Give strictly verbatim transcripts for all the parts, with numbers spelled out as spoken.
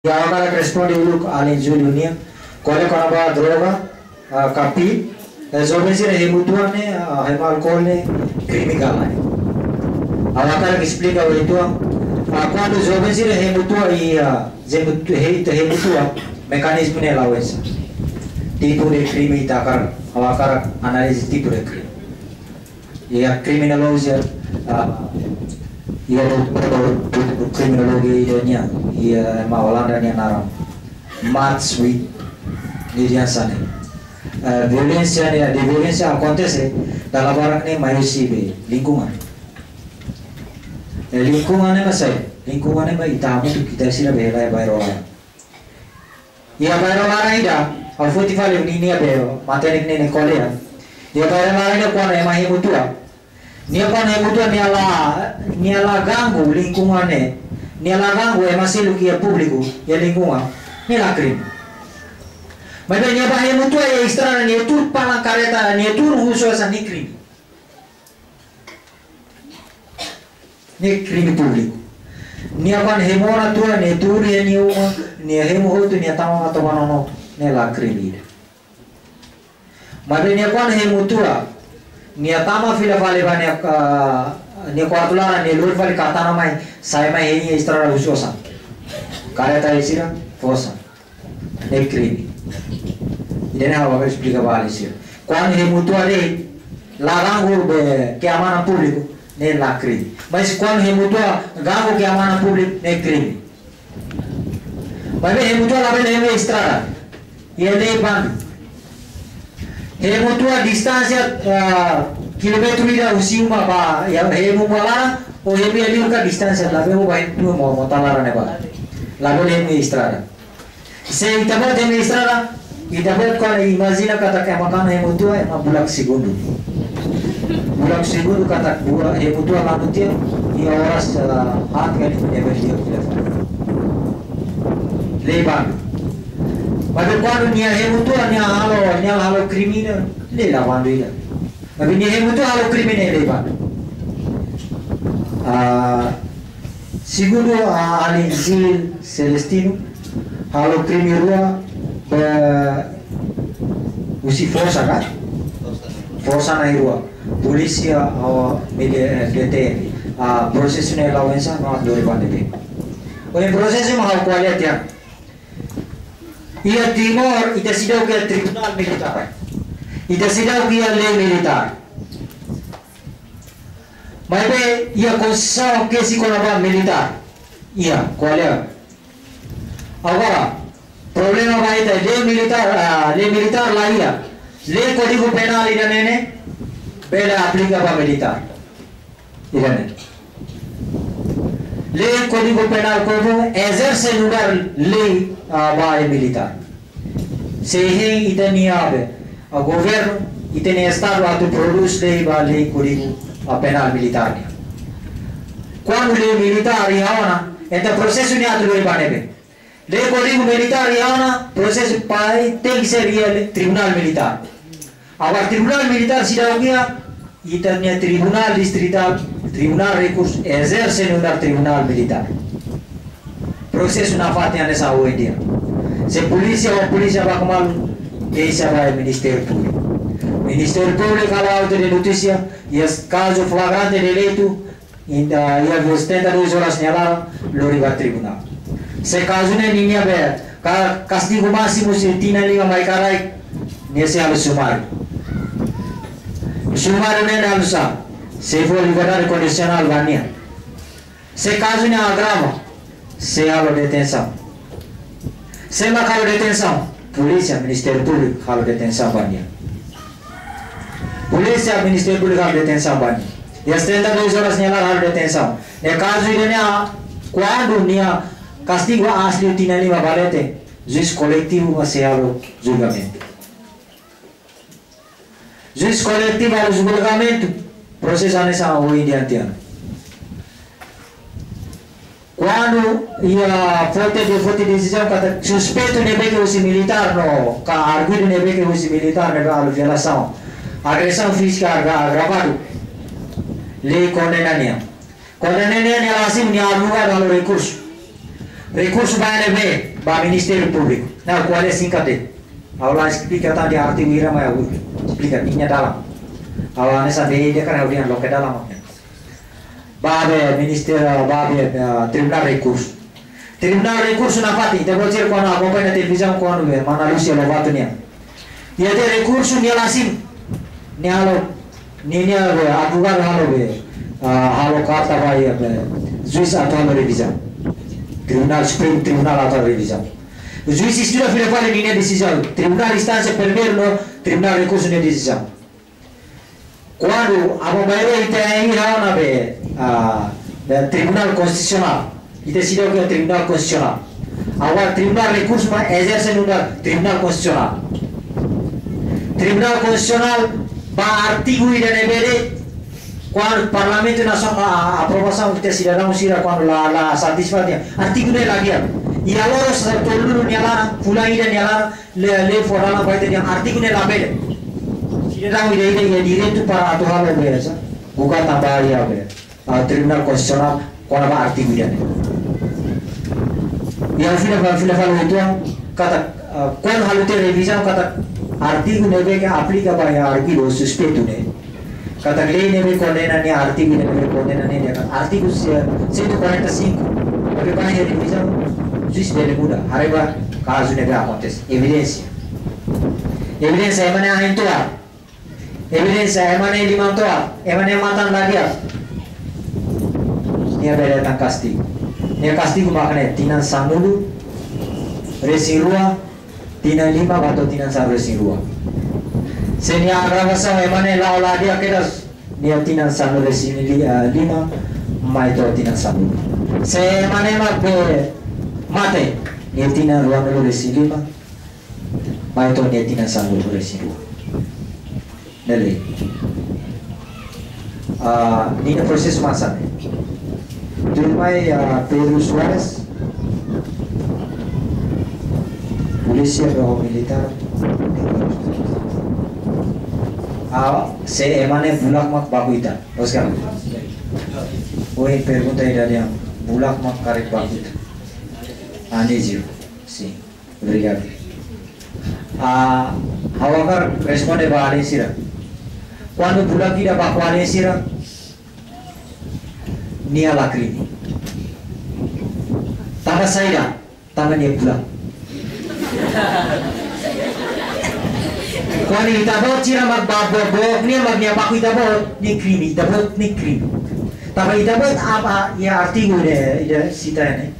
Ha'u hakarak responde uluk alin Júlio nian. Ko'alia kona-ba droga, ah, ka pil, eh, joven sira hemu tua ne'e, ah, hemu alkol ne'e, krime ka lae. Ha'u hakarak esplika uitoan, ah, kuandu joven sira hemu tua i, ah, hemu tu-, he-, hemu tua, mekanizmu ne'e la oinsá. Tipu de krime ita hakarak, ha'u hakarak analiza tipu de krime. Iha kriminolojia, ah, iha doutór, doutór kriminolojia ida nian, iha ema Olanda nian naran Mats Wit, nia dehan hanesan ne'e. Ah, violénsia ne'e, de violénsia akontese dala barak ne'e mai husi be lingkungan. Eh, lingkungan ne'e mak saida, lingkungan ne'e mak ita hamutuk, ita sira be hela iha bairru laran. Iha bairru laran ida, ha'u foti fali ninia be, matenek ne'e nia ko'alia. Iha bairru laran ida kuandu ema hemu tua. Nia kuandu hemu tua nia la, nia la ganggu lingkungan ne'e. Nia la ganggu ema seluk iha públiku, iha lingkungan. Nia la krime. Maibé nia bá hemu tua iha estrada, nia tuur palang kareta, nia tuur husu hanesan ne'e krime. Ne'e krime públiku. Nia kuandu hemu ona tua, nia tuur iha nia uma, nia hemu hotu, nia tama ba toba nono, ne'e la krime ida. Maibé nia kuandu hemu tua, nia tama fila fali ba nia, ah, nia kuartu laran, nia lori fali katana mai, sa'e mai iha estrada husu osan. Kareta sira fó osan. Ne'e krime. Ida-ne'e ha'u esplika ba alin sira. Kuandu hemu tua de'it, la ganggu be keamanan públiku, ne'e la krime. Mas kuandu hemu tua ganggu keamanan públiku, ne'e krime. Maibé hemu tua labele hemu iha estrada. Iha lei bandu. Hemu tua distánsia, ah, kilómetru ida husi uma ba, iha hemu uma laran, ou hemu iha liur ka distánsia, labele ba hemu tua mota laran ne'ebá. Labele hemu iha estrada. Se ita-boot hemu iha estrada, ita-boot kuandu imajina katak ema kana hemu tua, ema bulak segundu. Bulak segundu katak bua, hemu tua lanu tiha, iha oras, ah, haat ka liu ne'ebé nia fila fali. Lei bandu. Maibé kuandu nia hemu tua, nia halo, nia halo krime, lei la bandu ida. Maibé nia hemu tua halo krime ne'e lei bandu. Ah, segundu, ah, alin Gil Celestino, halo krime rua, be, husi forsa ka? Forsa na'in-rua. Polísia ho mili-, eh, F D T F. Ah, prosesu ne'e la oinsá, no atu lori ba ne'ebé. Ohin prosesu mak ha'u ko'alia tiha. Iha Timor, ita seidauk iha tribunál militár. Ita seidauk iha lei militár. Maibé iha Konstituisaun kesi kona-ba militár. Iha, ko'alia. Agora, problema ba ita, lei militár, ah, lei militár la iha. Lei Kódigu Penál ida-ne'e ne'e, bele aplika ba militár. Ida-ne'e. Lei Kódigu Penál Komu ezerse nu'udar lei, ah, ba militár. Se hein ita-nia be, ah, governu, ita-nia Estadu atu prodús lei ba lei Kódigu, ah, Penál Militár nian. Kuandu lei militár iha ona, entaun prosesu ne'e atu lori ba ne'ebé? Lei Kódigu Militár iha ona, prosesu pai tenke ser iha tribunál militár. Agora tribunál militár seidauk iha, ita-nia tribunál distritál, tribunál rekursu, ezerse nu'udar tribunál militár. Prosesu nafatin hanesan ohin dehan. Se polísia ou polísia baku malu, keixa ba Ministériu Públiku. Ministériu Públiku halo auto de notísia, iha kazu flagrante delito, entaun iha setenta e duas horas nia laran, lori ba tribunál. Se kazu ne'e ninia be, ka-, kastigu másimu sei tinan lima mai ka rai, nia sei halo sumáriu. Sumáriu ne'e halo sá, sei fó liberdade kondisionál ba nia. Se kazu ne'e agrava, sei halo detensaun. Se mak halo detensaun, polísia, Ministériu Públiku halo detensaun ba nia. Polísia, Ministériu Públiku halo detensaun ba nia. Iha setenta e duas horas nia laran halo detensaun. Ne'e kazu ida-ne'e, kuandu nia kastigu aas liu tinan lima ba leten, juís koletivu mak sei halo julgamentu. Juís koletivu halo julgamentu, prosesu hanesan ohin dehan tiha. Kuandu iha foti de-, foti desizaun katak suspeitu ne'ebé ke husi militár no ka arguidu ne'ebé ke husi militár ne'ebé halo violasaun, agresaun fízika agra-, agravadu, lei kondena nia. Kondena nia, nia la simu, nia advogadu halo rekursu. Rekursu ba ne'ebé, ba Ministériu Públiku. Ne'e ha'u ko'alia singkat de'it. Ha'u la esplika tan iha artigu hira, mas ha'u esplika nia dalan. Ha'u hanesan dehan karik ha'u dehan loke dalan mak ne'e. Ba be Ministériu, ba be, eh, Tribunál Rekursu. Tribunál Rekursu nafatin, ita-boot sira kuandu akompaña televizaun kuandu be Mana Lúcia Lobato nian. Iha tiha rekursu nia la simu. Nia halo, nia, nia be advogadu halo be, ah, halo karta ba iha be juís atu halo revizaun. Tribunál Supremu, Tribunál atu halo revizaun. Juís estuda fila fali ninia desizaun. Tribunál Instánsia Primeiru no Tribunál Rekursu nia desizaun. Kuandu aban-bainrua ita iha ona be, ah, be Tribunál Konstitusionál. Ita seidauk iha Tribunál Konstitusionál. Agora Tribunál Rekursu mak ezerse nu'udar Tribunál Konstitusionál. Tribunál Konstitusionál ba artigu ida ne'ebé de'it, kuandu Parlamentu Nasionál, a, a, aprovasaun ita sidadaun sira kuandu la, la satisfás, artigu ne'e la di'ak. Iha loron sanulu-resin-tolu nia laran, fulan ida nia laran, lei, lei fó dalan ba ita dehan artigu ne'e labele. Sidadaun ida-idak iha direitu para atu halo be, sa, gugatan ba iha be, ah, Tribunál Konstitusionál kona-ba artigu ida-ne'e. Iha fila fali, fila fali uitoan, katak, ah, kuandu halo tiha revizaun katak artigu ne'ebé ke aplika ba iha arguidu suspeitu ne'e. Katak lei ne'ebé kondena nia, artigu ne'ebé kondena nia, dehan katak artigu se-, cento e quarenta e cinco. Maibé ba iha revizaun, juís bele muda, haree ba kazu ne'ebé akontese. Evidénsia. Evidénsia, ema ne'e ain to'ar. Evidénsia, ema ne'e liman to'ar. Ema ne'e matan la di'ak. Nia bele hetan kastigu. Nia kastigu mak ne'e, tinan sanulu-resin-rua, tinan lima ba to'o tinan sanulu-resin-rua. Se nia agravasaun ema ne'e la'o la di'ak kedas, nia tinan sanulu-resin-li-, ah, lima mai to'o tinan sanulu. Se ema ne'e mak be mate, nia tinan ruanulu-resin-lima mai to'o nia tinan sanulu-resin-rua. Ne'e lei. Ah, ninia prosesu mak hanesan ne'e. Tuirmai, ah, Pedro Soares, polísia ka militár. Ah, se ema ne'e bulak mak baku ita. Oscar. Ohin pergunta ida dehan bulak mak karik baku ita. Anísio. Sin. Obrigadu. Ah, ha'u hakarak responde ba alin sira. Kuandu bulak ida baku alin sira, nia la krime. Tanba saida? Tanba nia bulak. Kuandu ita-boot sira mak ba, ba, ba, nia mak nia baku ita-boot, nia krime, ita-boot nia krime. Tanba ita-boot apa, iha artigu ida, ida sita ne'e.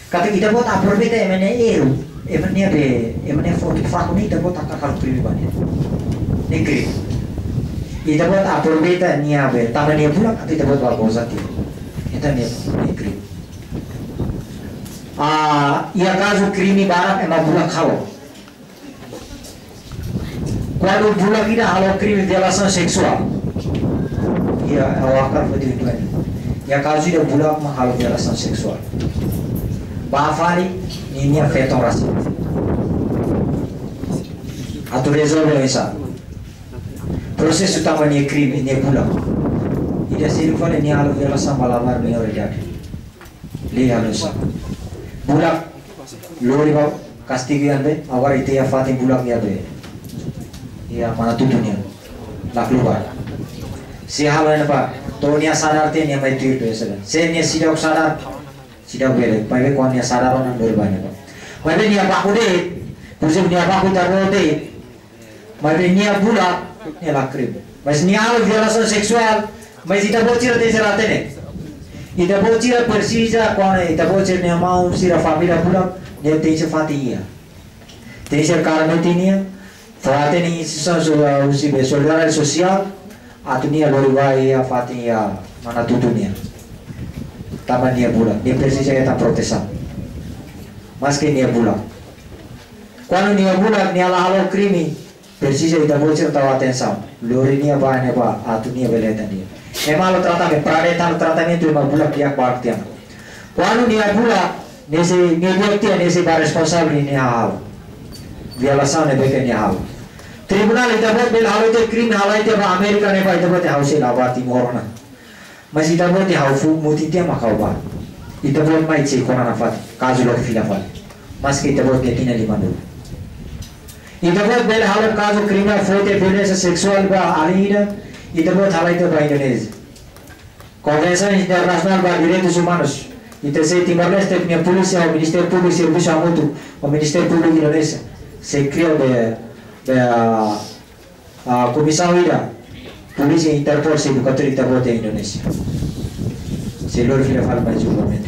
Katak ita-boot aproveita ema nia erru, ema nia be, ema nia pontu fraku ne'e ita-boot hakarak krime ba nia. Nia krime. Ita-boot aproveita nia be, tanba nia bulak, atu ita-boot ba goza tiha. Entaun nia, nia krime. Ah, iha kazu krime barak ema bulak halo. Kuandu bulak ida halo krime violasaun seksuál. Iha, ha'u hakarak foti uitoan. Iha kazu ida bulak mak halo violasaun seksuál. Ba fali, ninia feton rasik. Atu rezolve oinsá. Prosesu tanba nia krime, nia bulak. Ida seluk fali nia halo violasaun ba labarik menoridade. Lei halo oinsá. Bulak, lori ba, kastigu iha ne'ebé, agora ita iha fatin bulak iha be. Iha Manatutu nian. Laklubak. Se halo iha ne'ebá, to'o nia sadar tiha nia mai tuir be saida. Se nia seidauk sadar, seidauk bele. Maibé kuandu nia sadar ona lori ba iha ne'ebá. Maibé nia baku de'it, por ezemplu nia baku ita-boot de'it, maibé nia bulak, nia la krime. Mas nia halo violasaun seksuál, mas ita-boot sira tenke hatene. Ita-boot sira presiza, kuandu ita-boot sira-nia maun sira família bulak, nia tenke fatin iha. Tenke kaer metin nia, fó-hatene instituisaun so-, husi be solidariedade sosiál, atu nia lori ba iha fatin iha Manatutu nian. Tanba nia bulak, nia presiza hetan protesaun. Maske nia bulak. Kuandu nia bulak, nia la halo krime, presiza ita-boot sira tau atensaun. Lori nia ba ne'ebá, atu nia bele hetan di'ak. Ema halo tratamentu, para de'it halo tratamentu, ema bulak di'ak barak tiha ona. Kuandu nia bulak, nia sei, nia di'ak tiha, nia sei ba responsavel nia halo. Violasaun ne'ebé ke nia halo. Tribunál ita-boot bele halo tiha krime halai tiha ba Amérika ne'ebá, ita-boot ha'u sei la ba Timor ona. Mas ita-boot ha'u fó mutin tiha mak ha'u ba. Ita-boot mai sei kona nafatin. Kazu loke fila fali. Maske ita-boot nia tinan limanulu. Ita-boot bele halo kazu kriminál forte violénsia seksuál ba alin ida, ita-boot halai to'o ba Indonézia. Konvensaun Internasionál ba Direitus Umanus. Ita sei Timor-Leste nia polísia ho Ministériu Públiku servisu hamutuk ho Ministériu Públiku Indonézia. Sei kria be, be, ah, ah, komisaun ida, polísia Interpol sei buka tuir ita-boot iha Indonézia. Sei lori fila fali mai julgamentu.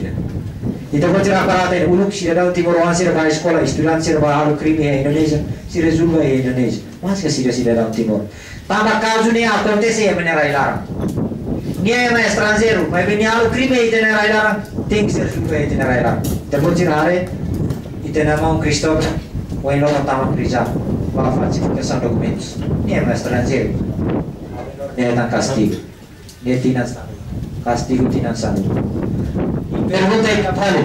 Ita-boot sira aparata uluk sidadaun timoroan sira ba eskola, estudante sira ba halo krime iha Indonézia, sira julga iha Indonézia. Maske sira sidadaun Timor. Tanba kazu ne'e akontese iha ema nia rai-laran. Nia ema estranjeiru, maibé nia halo krime iha ita-nia rai-laran, tenke ser julga iha ita-nia rai-laran. Ita-boot sira haree, ita-nia maun Christopher, ohin loron tama prizaun, ba falsifikasaun dokumentus. Nia ema estranjeiru. Nia hetan kastigu. Nia tinan sanulu. Kastigu tinan sanulu. Pergunta ida fali.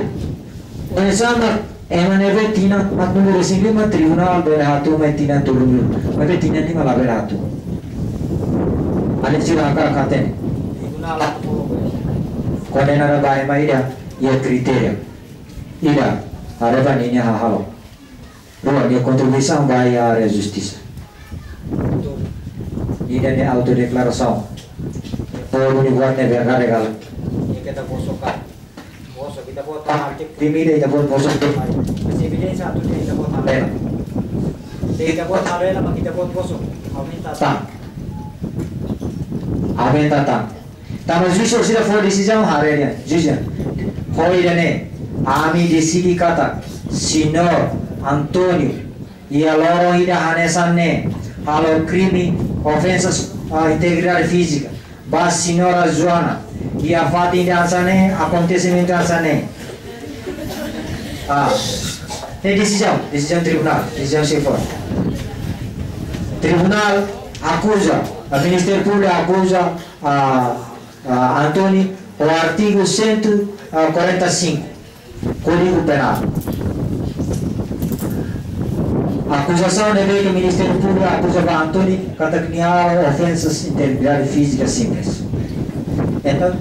Oinsá mak ema ne'ebé tinan haatnulu-resin-lima tribunál bele hato'o mai tinan tolunulu. Maibé tinan lima labele hato'o. Alin sira hakarak hatene. Tribunál kondenadu ba ema ida iha kritéria. Ida, haree ba ninia hahalok. Rua, nia kontribuisaun ba iha área justisa. Ida, nia autodeklarasaun. Fó duni buat ne'e verdade ka lae. Ita-boot bosok ka. Bosok, ita-boot tama artiku. Krime ida ita-boot bosok. Mas evidénsia atu ita-boot halo hela. Se ita-boot halo hela, mak ita-boot bosok. Aumenta tan. Aumenta tan. Tanba juís sira fó desizaun haree dehan, juís dehan. Ho ida-ne'e, ami deside katak, señór António, iha loron ida hanesan ne'e, halo krime ofensa, ah, integridade fízika. Ba señora Joana, iha fatin ida hanesan ne'e, akontesimentu hanesan ne'e. Ah, ne'e desizaun, desizaun tribunál, desizaun sei fó. Tribunál akuza, ah, Ministériu Públiku akuza, ah, ah, António, ho artigu cento e quarenta e cinco, Kódigu Penál. Akuzasaun ne'ebé ke Ministériu Públiku akuza ba António, katak nia halo ofensas integridade fízika simples. Entaun,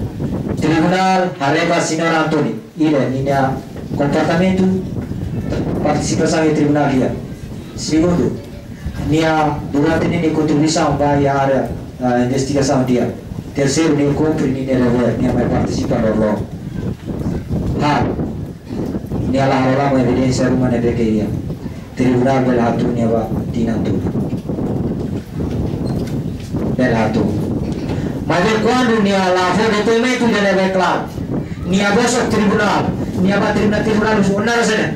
tribunál haree ba señór António, ida, ninia komportamentu, partisipasaun iha tribunál di'ak. Segundu, nia durante ninia kontribuisaun ba iha área, ah, investigasaun di'ak. Terseiru, nia kumpre ninia devér, nia mai partisipa loroloron. Haat, nia la halo lama evidénsia ruma ne'ebé ke iha. Tribunál bele hato'o nia ba tinan tolu. Bele hato'o. Maibé kuandu nia la fó depoimentu, nia ne'ebé klaru. Nia bosok tribunál, nia ba tribunál, tribunál husu ona rasanya.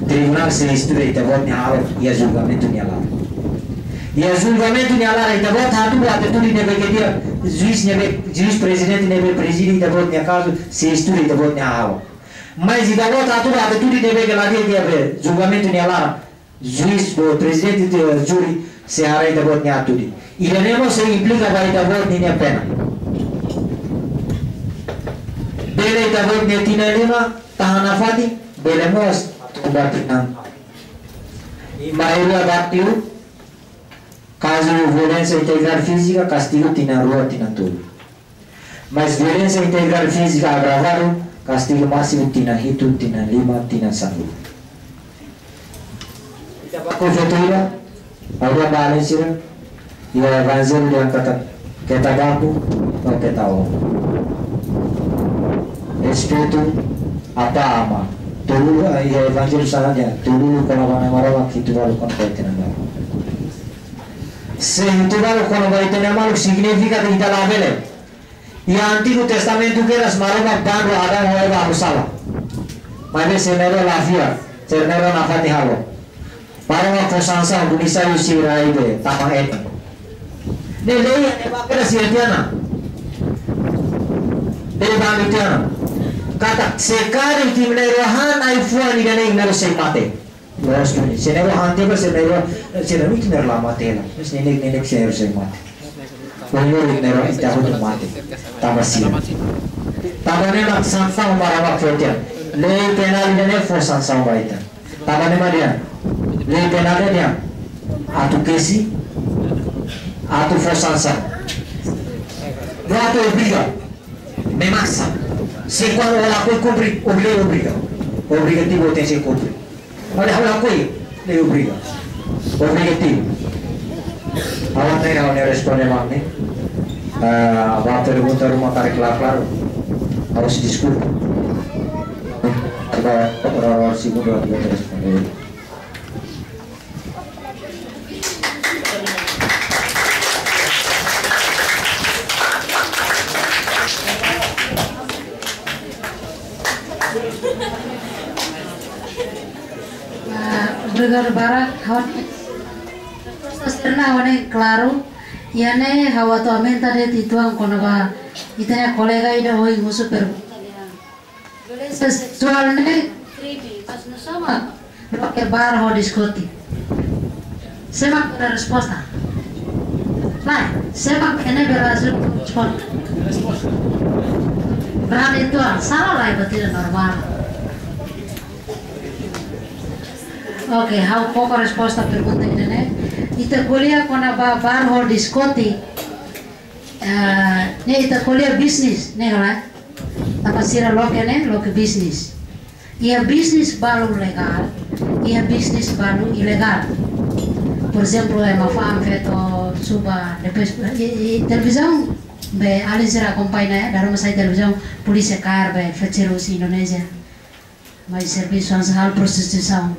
Tribunál sei estuda ita-boot nia hahalok iha julgamentu nia laran. Iha julgamentu nia laran ita-boot hatudu atitude ne'ebé ke di'ak, juís ne'ebé, juís prezidente ne'ebé prezide ita-boot nia kazu, sei estuda ita-boot nia hahalok. Mas ita-boot hatudu atitude ne'ebé ke la di'ak iha be julgamentu nia laran. Juís, ou prezidente de júri sei haree ita-boot nia atitude. Ida-ne'e mós sei implika ba ita-boot ninia pena. Bele ita-boot nia tinan lima tahan nafatin, bele mós atu ba tinan. Maioria batiu, kazu violénsia integridade fízika, kastigu tinan rua, tinan tolu. Mas violénsia integridade fízika agravadu, kastigu másimu tinan hitu, tinan lima, tinan sanulu. Ita baku feto ida, agora ba alin sira, iha evanjellu dehan katak keta baku, no keta oho. Respeitu apá amá. Tolu, iha evanjellu sala dehan, tolu kona-ba Na'i Maromak, hitu balu kona-ba ita-nia maluk. Se hitu balu kona-ba ita-nia maluk, signifika katak ita labele. Iha Antigu Testamentu kedas Maromak bandu Adão ho Eva halo sala. Maibé sira na'in-rua la fiar, sira na'in-rua nafatin halo. Maromak fó sansaun duni sai husi rai be tama Eden. Ne'e lei ne'ebé kedas iha tiha ona. Lei bandu tiha ona. Katak se karik imi na'in-rua han ai-fuan ida-ne'e, imi na'in-rua sei mate. Loos duni. Se na'in-rua han tiha ona, se na'in-rua, se na'in-rua ita na'in-rua la mate hela. Mas neineik, neineik se na'in-rua sei mate. Ohin loron ita na'in-rua ita hotu mate. Tanba sira. Tanba ne'e mak sansaun Maromak fó tiha ona. Lei penál ida-ne'e fó sansaun ba ita. Tanba ne'e mak dehan. Lei penál dehan. Atu kesi. Atu fó sansaun. No atu obriga. Memaksa. Se kuandu o lakohi kumpre, obriga, obriga. Obrigativu tenke kumpre. Mas ha'u lakohi, ne'e obriga. Obrigativu. Ha'u hatene, ha'u ne'e responde maun ne'e. Ah, ba pergunta ruma karik klaru-klaru. Ha'u sei deskulpa. Ba, ba, ba, segundu atu responde. Ah, obrigadu barak, ha'u-nia resposta sira-ne'e ha'u-nia klaru, iha ne'e ha'u atu aumenta de'it uitoan kona-ba ita-nia kolega ida ohin husu pergunta. Violénsia seksuál ne'e krime, mas nusá mak loke bar ho diskoteka? Sé mak bele resposta? Lae, sé mak ne'e bele resposta? Berani tuan, sala lae, buat ida normál. Oke, ha'u koko resposta pergunta ida-ne'e. Ita ko'alia kona-ba bar ho diskoteka. Ah, ne'e ita ko'alia bisnis, ne'e ka lae? Tanba sira loke ne'e, loke bisnis. Iha bisnis balu legál, iha bisnis balu ilegál. Porezemplu, ema fa'an feto subar, depois, i, i, televizaun, be, alin sira akompaña, eh, dala ruma sai televizaun, polísia kaer, be, feto sira husi Indonézia mai servisu hanesan halo prostituisaun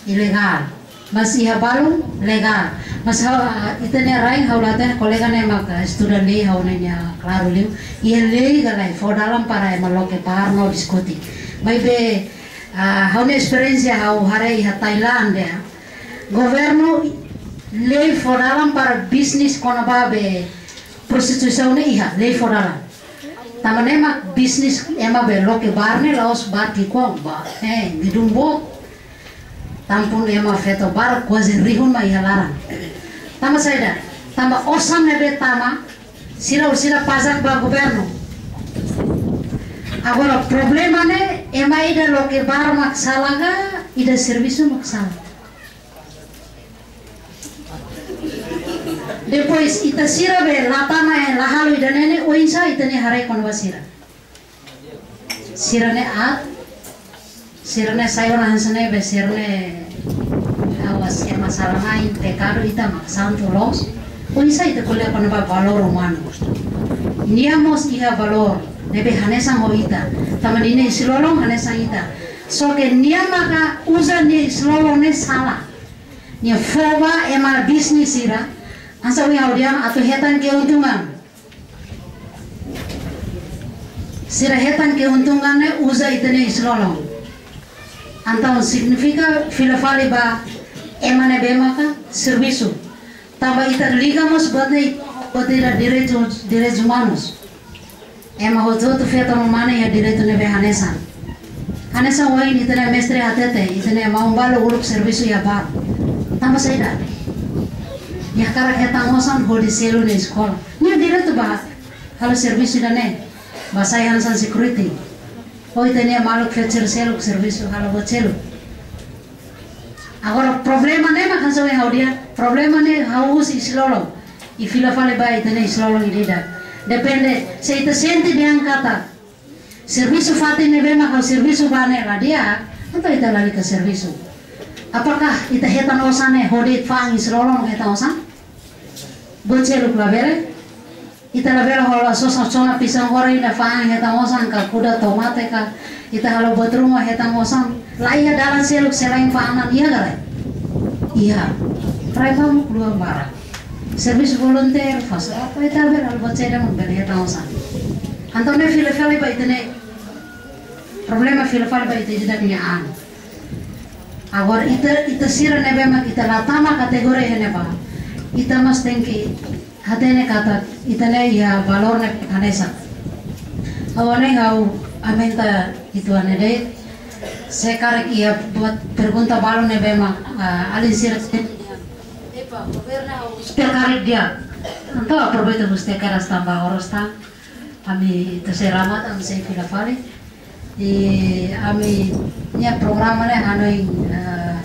ilegál. Mas iha balu legál. Mas ha'u, ah, ita-nia rain ha'u la hatene, kolega ne'e mak estuda lei, ha'u-nia ne'e klaru liu. Iha lei ka lae fó dalan para ema loke bar no diskoteka. Maibé, ah, ha'u-nia esperiénsia ha'u haree iha Tailándia. Governu lei fó dalan para bisnis kona-ba be prostituisaun ne'e iha, lei fó dalan. Tanba ne'e mak bisnis ema be loke bar ne'e la'ós bar ki'ikoan ba. Eh, gedung boot. Tampun ema feto barak kuaze rihun mak iha laran. Tanba saida? Tanba osan ne'ebé tama, sira, sira pajak ba governu. Agora problema ne'e, ema ida loke bar mak sala ka, ida servisu mak sala? Depois, ita sira be la tama, eh, la halo ida-ne'e ne'e, oinsá ita-nia haree kona-ba sira? Sira-ne'e aat, sira-ne'e sai ona hanesan ne'e be sira-ne'e awas ema sala-na'in, pekadu, ita mak santu loos. Oinsá ita ko'alia kona-ba valór umanu? Nia mós iha valór ne'ebé hanesan ho ita. Tanba nia isin-lolon hanesan ita. Só ke nia maka uza nia isin-lolon ne'e sala. Nia fó ba ema bisnis sira, hanesan ohin ha'u dehan, atu hetan keuntungan. Sira hetan keuntungan ne'e uza ita-nia isin-lolon. Entaun signifika fila fali ba ema ne'ebé maka servisu. Tanba ita liga mós buat ne'e, buat ida direitu, direitus umanus. Ema hotu-hotu feto no mane iha direitu ne'ebé hanesan. Hanesan ohin ita-nia mestre hatete, ita-nia maun balu uluk servisu iha bar. Tanba saida? Nia hakarak hetan osan hodi selu nia eskola. Nia direitu ba halo servisu ida-ne'e. Ba sai hanesan security. Ou ita-nia maluk feto seluk servisu halo buat seluk. Agora problema ne'e mak hanesan ohin ha'u dehan, problema ne'e ha'u husi isin-lolon. I fila fali ba ita-nia isin-lolon ida-idak. Depende, se ita sente dehan katak servisu fatin ne'ebé mak ha'u servisu ba ne'e la di'ak, entaun ita lalika servisu. Apakah ita hetan osan ne'e hodi fa'an isin-lolon hetan osan? Buat seluk labele. Ita labele hola sosa, sona pisang goreng ida fa'an hetan osan ka, kuda tomate ka, ita halo buat ruma hetan osan. La iha dalan seluk selain fa'an an, iha ka lae? Iha. Rai mamuk luan barak. Servisu volunteer, fase apa, ita labele halo buat saida mak bele hetan osan. Entaun ne'e fila fali ba ita-nia, problema fila fali ba ita ida-idak nia an. Agora ita, ita sira ne'ebé mak ita la tama kategoria iha ne'ebá, ita mós tenke hatene katak ita-nia iha valór ne'e hanesan. Ha'u hanoin ha'u aumenta uitoan ne'e de'it, se karik iha buat pergunta balu ne'ebé mak, ah, alin sira sente dehan, epá, governu ha'u husu tiha karik di'ak. Entaun aproveita husu tiha kedas tanba oras tan. Ami ita sei ramata, ami sei fila fali. I ami-nia programa ne'e hanoin, eh,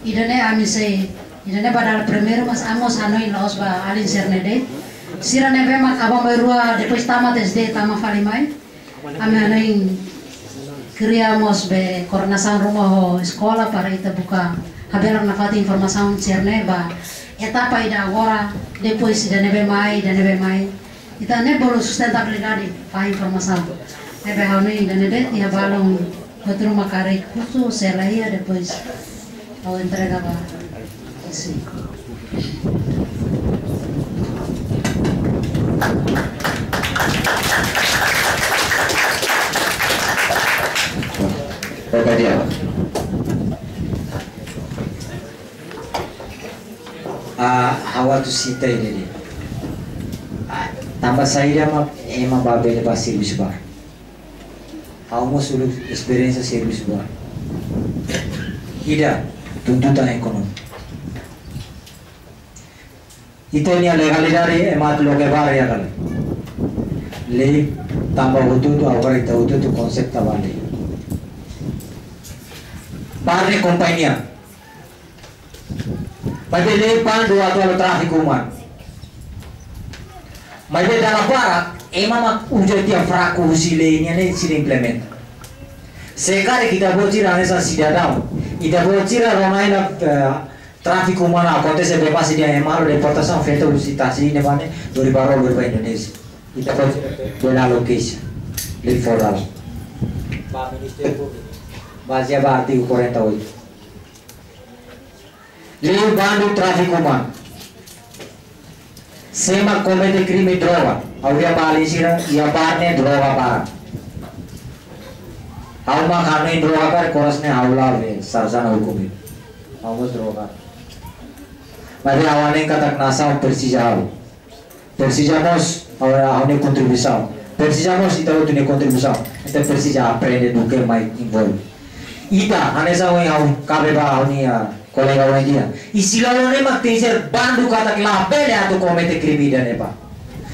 ida-ne'e ami sei, ida-ne'e ba dala primeiru, mas ami mós hanoin la'ós ba alin sira-ne'e de'it. Sira ne'ebé mak aban-bainrua depois tamat S D tama fali mai. Ami hanoin Kria mós be koordenasaun ruma ho eskola para ita buka habelar nafatin informasaun sira-ne'e ba etapa ida agora, depois ida ne'ebé mai, ida ne'ebé mai. Ita ne'e bolu sustentabilidade ba informasaun. Ne'ebé ha'u hanoin ida ne'e de'it, iha balun hotu ruma karik husu sela iha, depois ha'u entrega ba isi. Obrigado. Ah, ha'u atu sita ida-ne'e. Ah, tanba saida mak ema bá bele bá servisu barak? Ha'u mós uluk esperiénsia servisu barak. Ida, tuntutan ekonomia. Ita-nia legalidade ema atu loke barak iha kali. Lei tanba hotu-hotu, agora ita hotu-hotu konsepta ba lei. Parte kompañia. Maibé lei bandu atu halo tráfiku umanu. Maibé dala barak, ema mak uza tiha fraku husi lei nian ne'e sira implementa. Se karik ita-boot sira hanesan sidadaun, ita-boot sira rona hela, eh, tráfiku umanu akontese be masi dia ema halo deportasaun feto husi tasi ne'ebá ne'e, lori ba ró, lori ba Indonézia. Ita-boot sira bele halo keixa, lei federal. Ba Ministériu Públiku, bazeia ba artigu quarenta e oito. Lei bandu tráfiku umanu. Se ema komete krime droga, ha'u iha ba alin sira, iha barak ne'e droga barak. Ha'u mak hanoin droga karik, oras ne'e ha'u la'o be sarjana hukum. Ha'u mós droga. Maibé ha'u hanoin katak nasaun presiza ha'u. Presiza mós, ha'u, ha'u-nia kontribuisaun. Presiza mós ita hotu nia kontribuisaun. Ita presiza aprende duké mai envolve. Ita, hanesan ohin ha'u kabe ba ha'u-nia, ah, kolega ohin dehan. Isin-lolon ne'e mak tenke ser bandu katak labele atu komete krime ida-ne'ebá.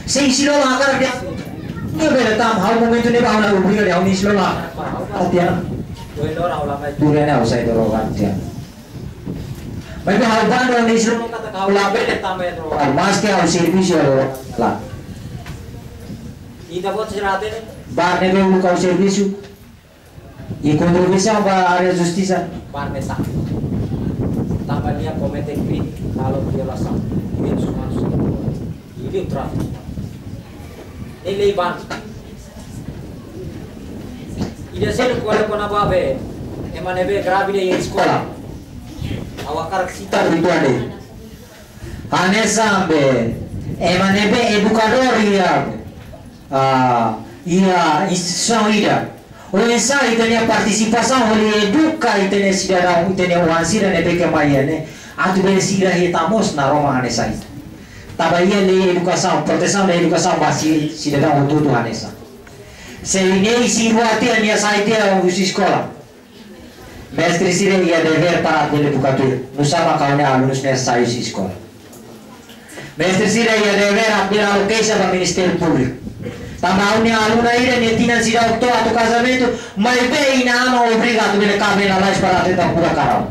Se isin-lolon hakarak dehan, nia bele tama, ha'u momentu ne'ebá ha'u la obriga dehan ha'u-nia isin-lolon. Ha'u tiha. Tuir ne'e ha'u sai droga tiha. Maibé ha'u bandu ha'u-nia isin-lolon katak ha'u labele tama iha droga. Maske ha'u servisu iha droga. Lae. Ita-boot sira hatene? Barak ne'ebé uluk ha'u servisu. I kontribuisaun ba área justisa. Barak ne'e sá. Tanba nia komete krime, halo violasaun direitus umanus. Ida tráfiku. Ne'e lei bandu. Ida seluk ko'alia kona-ba be ema ne'ebé grávida iha eskola. Ha'u hakarak sita uitoan de'it. Hanesan be ema ne'ebé edukadór iha, ah, iha instituisaun ida. Oinsá ita-nia partisipasaun hodi eduka ita-nia sidadaun, ita-nia oan sira ne'ebé ke mai iha ne'e, atu bele sira hetan mós naroman hanesan ita. Tanba iha lei edukasaun, protesaun da edukasaun ba si-, sidadaun hotu-hotu hanesan. Se nia isin-rua tiha, nia sai tiha husi eskola, mestre sira iha devér para bele buka tuir nusá mak ha'u-nia alunus ne'e sai husi eskola. Mestre sira iha devér atu bele halo keixa ba Ministériu Públiku. Tanba ha'u-nia aluna ida nia tinan seidauk to'o atu kazamentu, maibé inan-aman obriga atu bele kaben lalais para atu hetan kuda karau.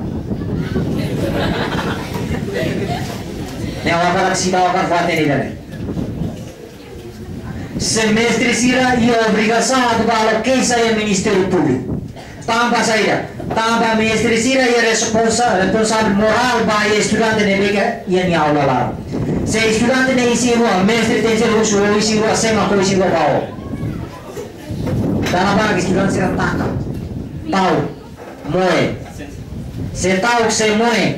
Ne'e ha'u hakarak seidauk hakarak fó-hatene ida-ne'e. Se mestre sira iha obrigasaun atu bá halo keixa iha Ministériu Públiku. Tanba saida? Tanba mestre sira iha responsa-, responsavel morál ba iha estudante ne'ebé ke iha nia aula laran. Se estudante ne'e isin-rua, mestre tenke husu: ó isin-rua, sé mak ó isin-rua ba ó? Dala barak estudante sira taka. Ta'uk, moe. Se ta'uk, se moe,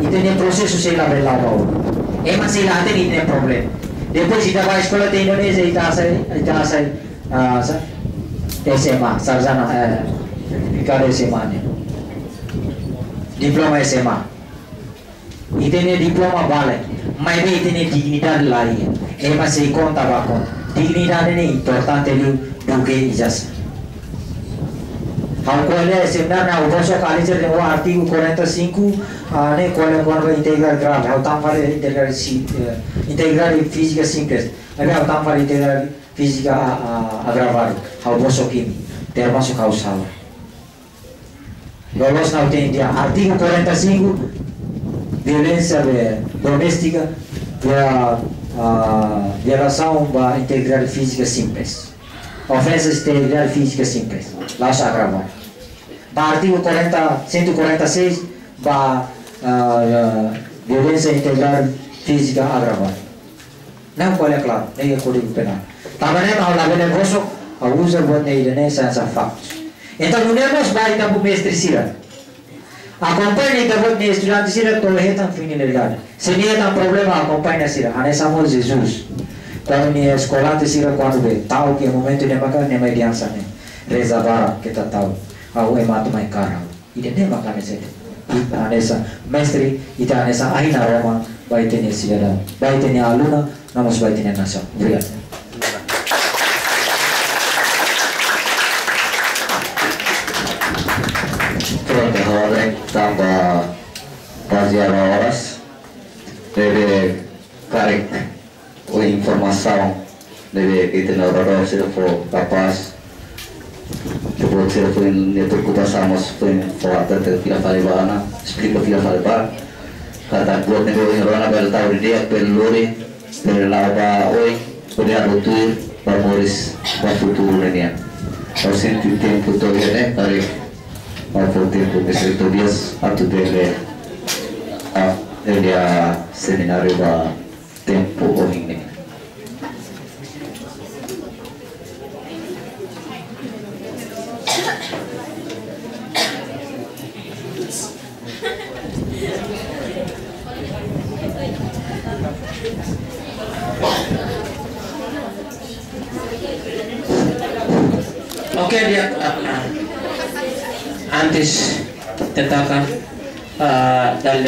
ita-nia prosesu sei la bele la'o ba ona. Ema sei la hatene ita-nia problema. Depois ita bá eskola to'o Indonézia, ita hasai, ita hasai, ah, sá, S M A, sarjana, eh, sertifikadu S M A ne'e. Diploma S M A. Ita-nia diploma vale, maibé ita-nia dignidade la iha. Ema sei konta ba konta. Dignidade ne'e importante liu duké ijazah. Ha'u ko'alia iha semináriu ne'e, ha'u bosok alin sira dehan artigu quarenta e cinco, ah, ne'e ko'alia kona-ba integridade grave. Ha'u tama fali integridade si-, eh, integridade fízika simples. Maibé ha'u tama fali integridade fízika, ah, ah, agravadu. Ha'u bosok imi. Termasuk ha'u sala. Loloos ha'u tenke artigu quarenta e cinco, violénsia be doméstika, via-, ah, violasaun ba integridade fízika simples. Ofensa integridade fízika simples, la'ós agravante. Ba artigu quarenta, cento e quarenta e seis, ba, ah, violénsia integridade fízika agravante. Ne'e ko'alia klaru, ne'e iha Kódigu Penál. Tanba ne'e ha'u labele bosok, ha'u uza buat ne'e ida-ne'e hanesan faktus. Entaun, nune'e mós ba ita-boot mestre sira. Akompaña ita-boot nia estudante sira to'o hetan finalidade. Se nia hetan problema, akompaña sira. Hanesan mós Jesus. Kuandu nia eskolante sira kuandu bee, ta'uk iha momentu ne'ebá, nia mai dehan hanesan ne'e: Reza barak, keta ta'uk. Ha'u ema atu mai kaer ha'u. Ida-ne'e maka hanesan ita. Ita hanesan mestre, ita hanesan ahi naroman ba ita-nia sidadaun, ba ita-nia aluna, no mós ba ita-nia nasaun. Obrigadu. Prontu, agora tanba bazeia ba oras, ne'ebé karik ohin informasaun ne'ebé ita-nia oradór sira fó kapás, ita-boot sira fó nia preokupasaun, mas fó, fó atu fila fali ba ona, esplika fila fali ba. Katak buat ne'ebé ohin rona bele tau didi'ak, bele lori, bele la'o ba oin, bele halo tuir ba moris, ba futuru ne'e nian. Ha'u sente tempu to'o iha ne'e, karik ha'u fó tempu mestre Tobias atu bele, ah, bele halo semináriu ba tempu ohin ne'e. Oke, di'ak, ah, ah. Antes tentang, ah, dalil